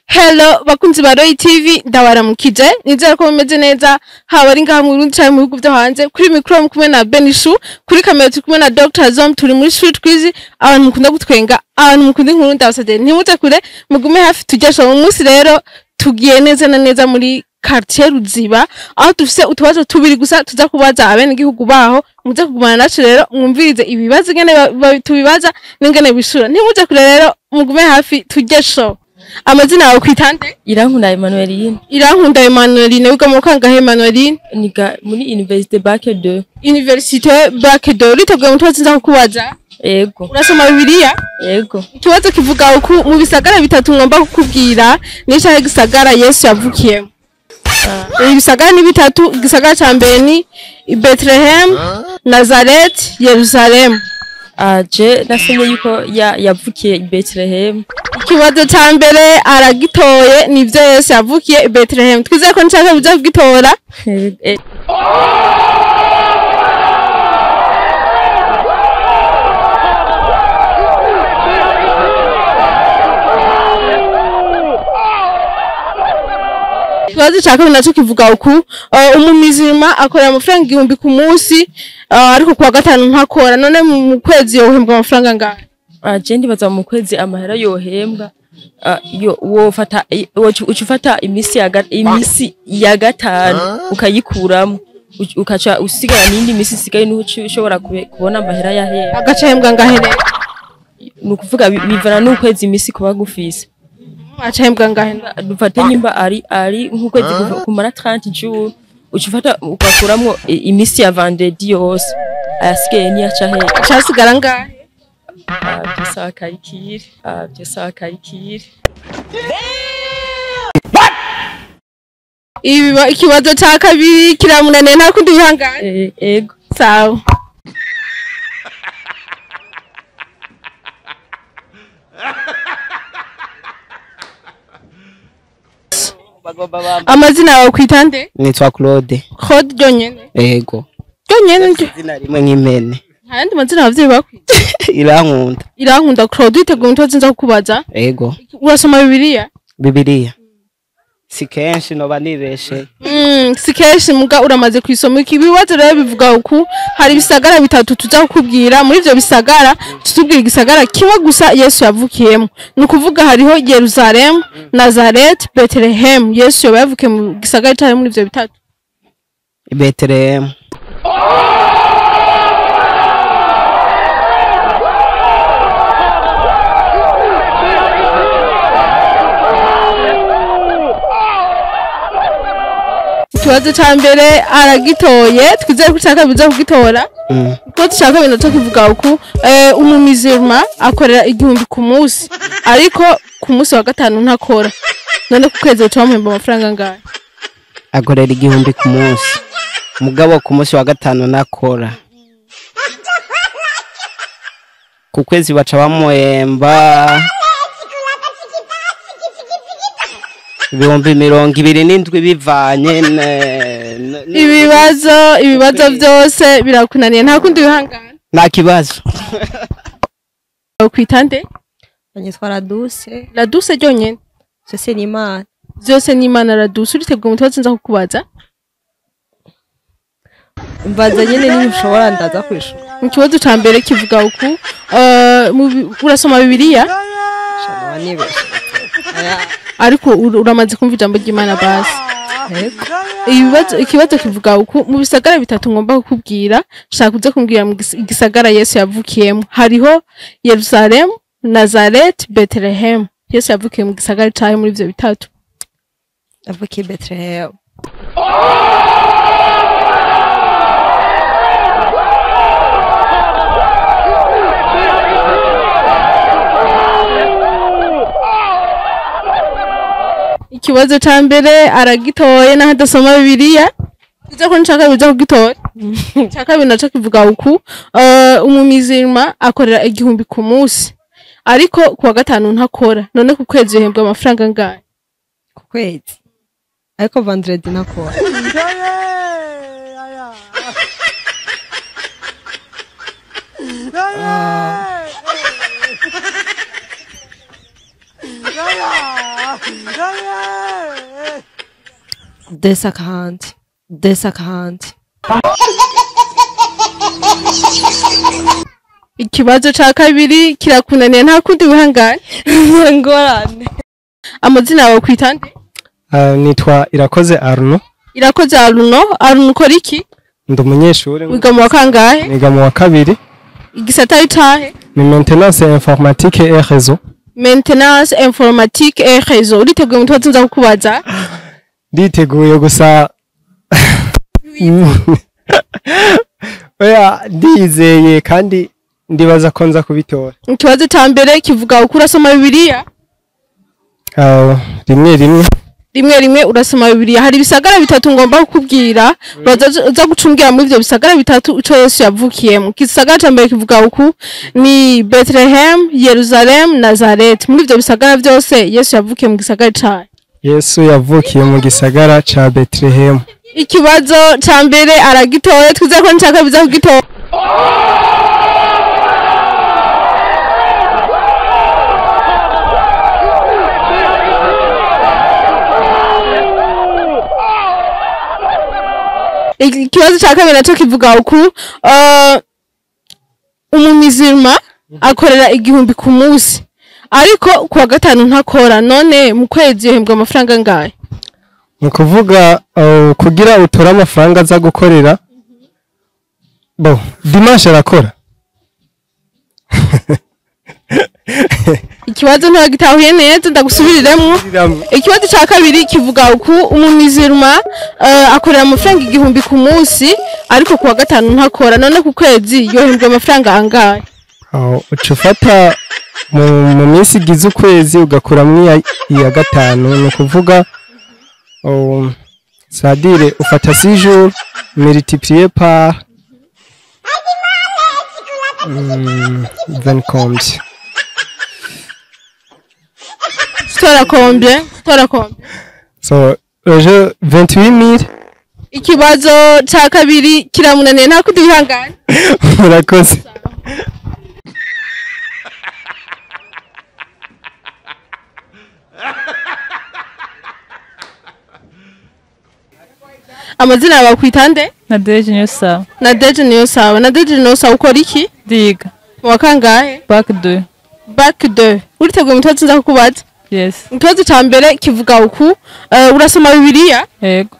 Hello bakunzi ba Roy TV, ndabaramukije, nizera ko mumeze neza, haba ari ngaha mu Burundi canke mu bihugu vyo hanze. Kuri micro kumwe na Benishu, kuri kamera turi kumwe na Dr Zom, turi muri Street Quiz. Abantu mukunda gutwenga, abantu mukunda inkuru, ndabasavye ntimuze kure, mugume hafi tugesha. Mu munsi rero tugiye neza na neza muri quartier Ruziba, aho dufise utubazo tubiri gusa tuza kubaza abenegihugu baho. Muze kugumana nacu rero mwumvirize ibibazo ingene tubibaza n'ingene bishura. Ntimuze kure rero, mugume hafi tugesho. Amazina yawe kwitande? Irankunda Emmanueline. Irankunda Emmanueline, wiga mu kangahe, Emmanueline? Niga muri Université Bac 2. Université Bac 2. Uriteguye mu tubazo nza kukubaza? Yego. Urasoma Bibiliya? Yego. Ikibazo kivuga uku: mu bisagara bitatu ngomba kukubwira, ni gisagara Yesu yavukiyemo? Ibisagara ni bitatu. Igisagara ca mbere ni Bethlehem, Nazareth, Yerusalem. Aje nasomye yuko yavukiye i Bethlehem. Ikibazo ca mbere aragitoye, nivyo, Yesu yavukiye i Bethlehem. Twizeye ko nshaka biza kugitora. Ikibazo ca kabiri naco kivuga uku: umumizima akorera amafaranga 1000 ku munsi, ariko kuwa gatanu ntakora. None mu kwezi yohembwa amafaranga angahe? Aje ndibaza mu kwezi amahera yohembwa, yo wofata uca ufata imisi ya gatanu ukayikuramo, ukaca usigara n'indi misi isigaye, niho uca ushobora kubona amahera yahembwa. Agaca ahembwa angahe rero? Ni ukuvuga bivana n'ukwezi imisi kuba gufise. Aca ahembwa angahe? Dufate nyimba ari nk'ukwezi kumara 30 jours, uca ufata ugakuramwo imisi ya vendredi yose, ayasigaye niyo aca ahembwa. Aca hasigara angahe? Byose akarikire, byose akarikire. Ikibazo ca kabiri kiramunaniye, nta kundi wihangane. Ego. Sawa. Amazina yawe kwitande? Nitwa Claude. Claude ryonyene? Ego. Ryonyene ryo? Izina rimwe nk'impene. Nta yandi mazina abavyeyi bakwita? Irankunda. Irankunda Claude, witeguye umutozi nza kukubaza? Ego. Urasoma Bibiliya? Bibiliya. Si kenshi, noba nibeshe. Si kenshi, muga uramaze kwisoma. Iki bibazo rero bivuga uku: hari ibisagara bitatu tuza kukubwira, muri ivyo bisagara tutubwira igisagara kimwe gusa Yesu yavukiyemo. Ni ukuvuga hariho Yerusalemu, Nazareth, Bethlehem. Yesu yoba yavukiye mu gisagara cari muri ivyo bitatu? Bethlehem. Ikibazo ca mbere aragitoye, twizere ko ica kabiri uza kugitora. Ikibazo ca kabiri naco kivuga uku: umumizirma akorera 1000 ku munsi, ariko ku munsi wa gatanu ntakora. None ku kwezi uca bamuhemba amafaranga angahe? Akorera 1000 ku munsi, mugabo ku munsi wa gatanu nakora. Ku kwezi baca bamuhemba 27000 bivanye Ibibazo byose birakunaniye, nta kundi wihangana. Nta kibazo. Kwitande? Nitwa Laduse. Laduse ryonyene? Vyose ni Imana. Vyose ni Imana. Laduse, uriteguye umutozi nza kukubaza? Mbaza nyene niba ushobora, ndaza kwishura. Ikibazo ca mbere kivuga uku: urasoma Bibiliya? Shama nibeshe. Ariko uramaze kumva ijambo ry'Imana basi? Yego. Ikibazo kivuga uku: mu bisagara bitatu ngomba kukubwira, shaka uze kumbwira mu igisagara Yesu yavukiyemo. Hariho Yerusalemu, Nazareth, Bethlehem. Yesu yavukiye mu gisagara cahe muri ivyo bitatu? Yavukiye Bethlehem. Ikibazo ca mbere aragitoye naho adasoma Bibiliya. Iza ko nshaka biza kugitora. Ica kabiri naco kivuga uku: umumizirma akorera 1000 ku munsi, ariko kuwa gatanu ntakora. None ku kwezi yohembwa amafaranga angahe? Ku kwezi, ariko vendredi ntakora. 240. 240. Ikibazo ca kabiri kirakunaniye, nta kundi wihangane. Ngorane. Amazina yawe kwita nde? Nitwa Irakoze Arno. Irakoze Arno. Arno, ukora iki? Ndi umunyeshuri. Wiga mu wa kangahe? Niga mu wa kabiri. Igisata itahe? Ni maintenance informatique et réseau. Maintenance informatique et réseau. Uriteguye mu tubazo nza kukubaza? Nditeguye, gusa oya, ndizeye kandi ndibaza ko nza kubitora. Ikibazo ca mbere kivuga uko: urasoma Bibiliya? Rimwe rimwe. Rimwe rimwe urasoma Bibiliya. Hari ibisagara bitatu ngomba kukubwira, uraza uza gucumbwira muri ivyo bisagara bitatu ico Yesu yavukiyemo. Igisagara ca mbere kivuga uku: ni Bethlehem, Yerusalem, Nazareth. Muri ivyo bisagara vyose, Yesu yavukiye mu gisagara cahe? Yesu yavukiye mu gisagara ca Bethlehem. Ikibazo ca mbere aragitoye, twizeye ko nshaka biza kugitora. Ikibazo ca kabiri naco kivuga uku: umumizirma akorera 1000 ku munsi, ariko kuwa gatanu ntakora. None mu kwezi yohembwa amafaranga angahe? Ni ukuvuga kugira utore amafaranga aza gukorera, bo dimanche arakora. Ikibazo ntagitahuye neza, ndagusubiriremwo. Ikibazo ca kabiri kivuga uku: umumizirma akorera amafaranga 1000 ku munsi, ariko kuwa gatanu ntakora. None ku kwezi yohembwa amafaranga angahe? Uca ufata mu minsi igize ukwezi, ugakuramwo iya gatanu. Ni ukuvuga c'est-à-dire ufata 6 jours multiplié par 20 combien? Tora combien? Tora combien? So je 28 000. Ikibazo ca kabiri kiramunaniye, nta kundi, wihangane. Murakoze. Amazina yawe bakwita nde? Nadege niyo sawa. Nadege niyo sawa. Nadege niyo sawa, ukora iki? Ndiga. Mu wa kangahe? Bac 2. Bac 2. Uriteguye mu tubazo nza kukubaza? Yes. Ikibazo ca mbere kivuga uku: urasoma Bibiliya? Yego.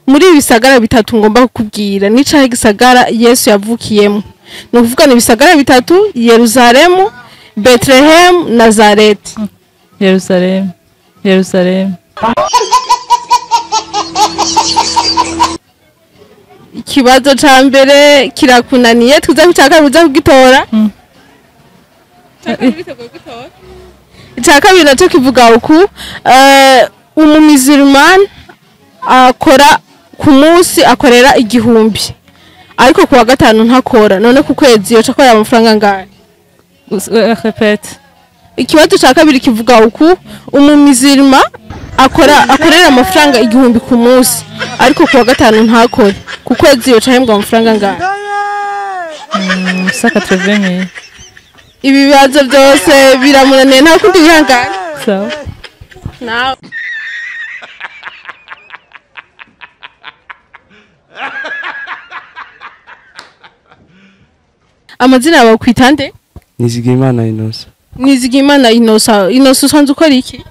Muri ibi bisagara bitatu ngomba kukubwira, ni cahe gisagara Yesu yavukiyemo? Ni ukuvuga ni ibisagara bitatu: Yerusalemu, Bethlehem, Nazareth. Yerusalemu. Yerusalemu. Ikibazo ca mbere kirakunaniye, tuza ku ca kabiri uza kugitora. Ica kabiri naco kivuga uku: umumizirumani akora ku munsi akorera 1000, ariko kuwa gatanu ntakora. None ku kwezi yoca akorera amafaranga angahe? Répète. Ikibazo ca kabiri kivuga uku: umumizirima akorera amafaranga 1000 ku munsi, ariko kuwa gatanu ntakore. Ku kwezi yoca ahembwa amafaranga angahe? 180 000. Ibi bibazo byose biramunaniye, nta kundi, wihangane. Sawa. Nawe. Amazina yawe bakwita nde? Nizigimana Inosa. Nizigimana Inosa. Inosa, usanzwe ukora iki?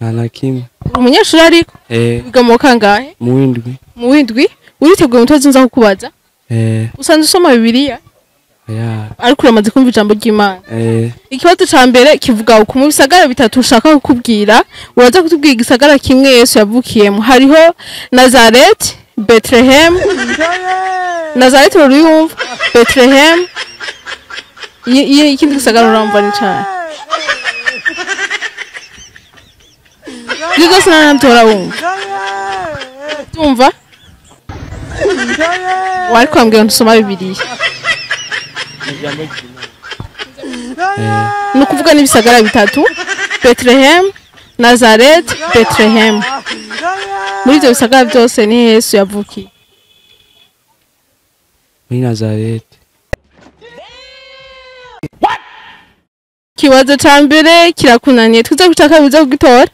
Nta na kimwe. Uri umunyeshuri ariko? Eh. Wiga mu wa kangahe? Mu w'indwi. Mu w'indwi. Uriteguye umutozi nza kukubaza? Eh. Usanzwe usoma Bibiliya? Oya. Ariko uramaze kumva ijambo ry'Imana? Eh. Ikibazo ca mbere kivuga uku: mu bisagara bitatu ushaka kukubwira, uraza kutubwira igisagara kimwe Yesu yavukiyemo. Hariho Nazareth, Bethlehem. Nazareth uruyumva, Bethlehem. Ikindi gisagara uramva ni cane? Ibyo byose nta wumva. Tumva? Wari kwambwira ngo nsoma Bibiliya. Ni ukuvuga n'ibisagara bitatu: Bethlehem, Nazareth, Bethlehem. Muri ibyo bisagara byose ni Yesu yavukiye? Muri Nazareth. Ikibazo ca mbere kirakunaniye, tuze kuca kabiri uza kugitora.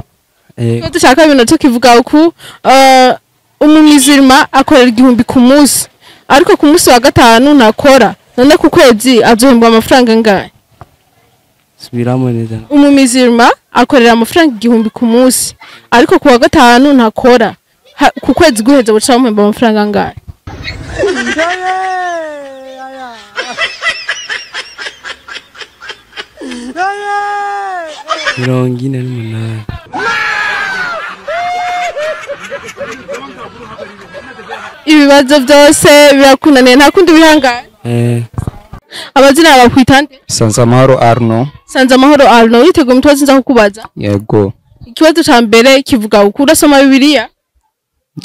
Eh. Ikibazo ca kabiri naco kivuga uku: umumizirima akorera 1000 ku munsi, ariko ku munsi wa gatanu ntakora, none ku kwezi azohembwa amafaranga angahe? Subiramo neza. Umumizirima akorera amafaranga 1000 ku munsi, ariko ku wa gatanu ntakora, ku kwezi guheze buca bamuhemba amafaranga angahe? 48. Ibibazo byose birakunaniye, nta kundi wihangane. Eh. Amazina bakwita nde? Sanzamahoro Arno. Sanzamahoro Arno, witeguye umutoza nza kukubaza? Yego. Ikibazo ca mbere kivuga uku: urasoma Bibiliya?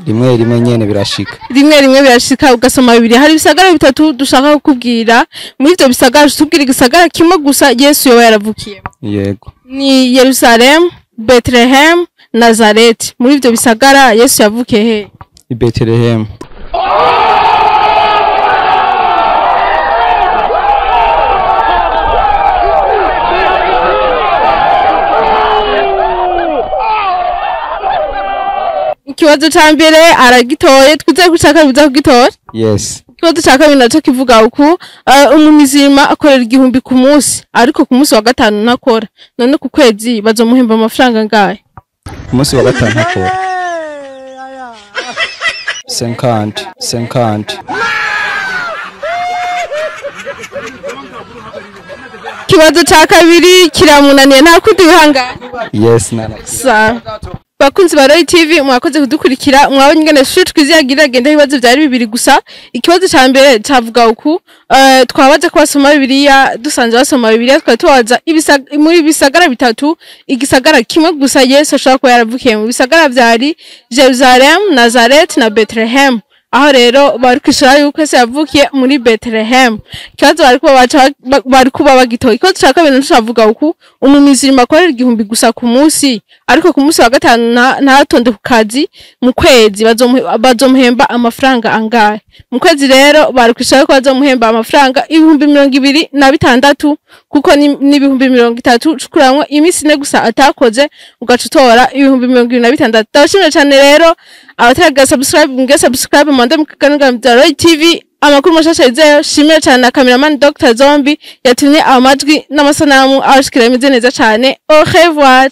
Rimwe rimwe nyene birashika. Rimwe rimwe birashika ugasoma Bibiliya. Hari ibisagara bitatu dushaka kukubwira, muri ivyo bisagara tubwira igisagara kimwe gusa Yesu yoba yaravukiye. Yego. Ni Yerusalemu, Bethlehem, Nazareti. Muri ivyo bisagara Yesu yavukiye he? I Bethlehem. Ikibazo ca mbere aragitoye, twizeye ko ica kabiri uza kugitora. Yes. Ikibazo ca kabiri naco kivuga uku: umumizirima akorera 1000 ku munsi, ariko ku munsi wa gatanu ntakora, none ku kwezi bazomuhemba amafaranga angahe? Ku munsi wa gatanu ntakora. 50, 50. Ikibazo ca kabiri kiramunaniye, nta kundi wihangane. Yes, nana. Sawa. Bakunzi ba Roy TV, mwakoze kudukurikira, mwabonye ingene Street Quiz yagira agenda. Ibibazo vyari bibiri gusa. Ikibazo ca mbere cavuga uku: twabaze ko basoma Bibiliya, dusanze basoma Bibiliya, twari tubaza muri bisagara bitatu igisagara kimwe gusa Yesu ashobora kuba yaravukiye. Mu bisagara vyari Jerusalem, Nazareth na Bethlehem. Aho rero bari kwishura yuko Yesu yavukiye muri Bethlehem. Ikibazo bari kuba baca bari kuba bagitoye. Ikibazo ca kabiri naco cavuga uku: umumizirima akorera 1000 gusa ku munsi, ariko ku munsi wa gatanu ntatonde ku kazi, mu kwezi bazomuhemba amafaranga angahe? Mu kwezi rero bari kwishura yuko bazomuhemba amafaranga 26,000, kuko ni 30,000 cukuramwo iminsi ine gusa atakoze, ugaca utora 26,000. Ndabashimira cane rero abataraga subscribe, muge subscribe mwande mukaganira bya Roy TV, amakuru mashasha yizeyo. Shimira cane na cameraman Dr Zombie yatumye amajwi n'amasanamu abashikira bimeze neza cane. Au revoir.